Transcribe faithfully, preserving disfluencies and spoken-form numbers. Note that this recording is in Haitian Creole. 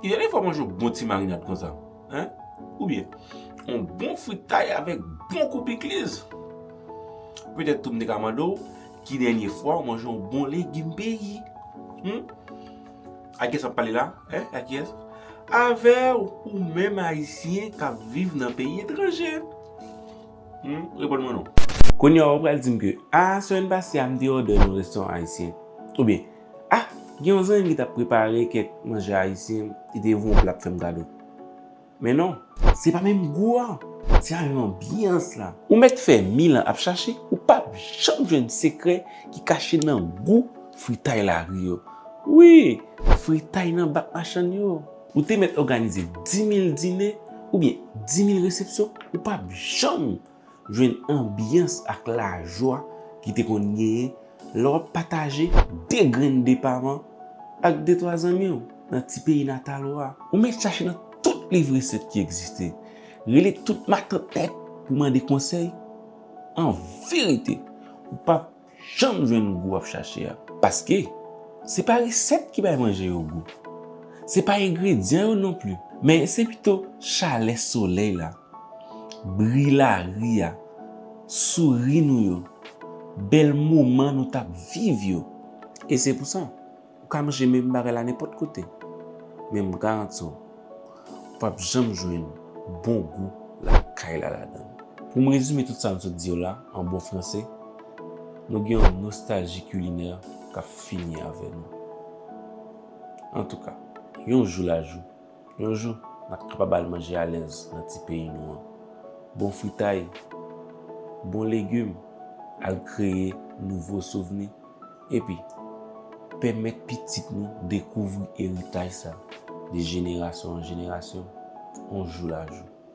Ki dènye fwa w manje yon bon ti marinad konsa? Hein? Oubyen, yon bon fritay avèk bon kou pikliz? Petèt tou m te ka mande w, ki dènye fwa w manje yon bon legim peyi? Hmm? A kiyès m ap pale la? Hein? A kiyès? Avè w, ou menm Ayisyen k ap viv nan peyi etranje. Hmm? Reponn mwen non. Kounye a, ou pral di m ke, a, semèn pase a, m te òdè nan yon restoran ayisyen. Oubyen, a, gen yon zanmi ki t ap prepare kèk manje ayisyen, li te voye yon pla pou fè m kado. Men non, se pa menm gou a, se pa menm anbyans la. Ou mèt fè mil an ap chache, ou p ap janm jwenn sekrè ki kache nan gou fritay lari yo. Wi, fritay nan bak machann yo. Ou te mèt òganize dis mil dine oubyen dis mil resepsyon, ou p ap janm jwenn anbyans ak lajwa ki te konn genyen lè w ap pataje de grenn depaman ak de twa zanmi w nan ti peyi natal ou a. Ou mèt chache nan tout liv resèt ki egziste. Rele tout matant nèt pou mande konsèy. An verite, ou p ap janm jwenn gou w ap chache a. Paske, se pa resèt ki bay manje yo gou. Se pa engredyan yo non pli. Men se pito chalè solèy la, bri lari a, souri nou yo, bèl moman nou t ap viv yo. E se pou sa, ou ka manje menm bagay la nenpòt kote. Men m garanti w, ou p ap janm jwenn bon gou lakay la ladan l. Pou m rezime tout sa m sot di w la, an bon franse, nou gen yon nostalji kilinè k ap fini avè nou. Antouka, yon jou lajou, yon jou, n ap kapab al manje alèz nan ti peyi nou an. Bon fritay, bon legim, al kreye nouvo souvni, epi pèmèt pitit nou dekouvri eritaj sa de jenerasyon an jenerasyon, yon jou lajou.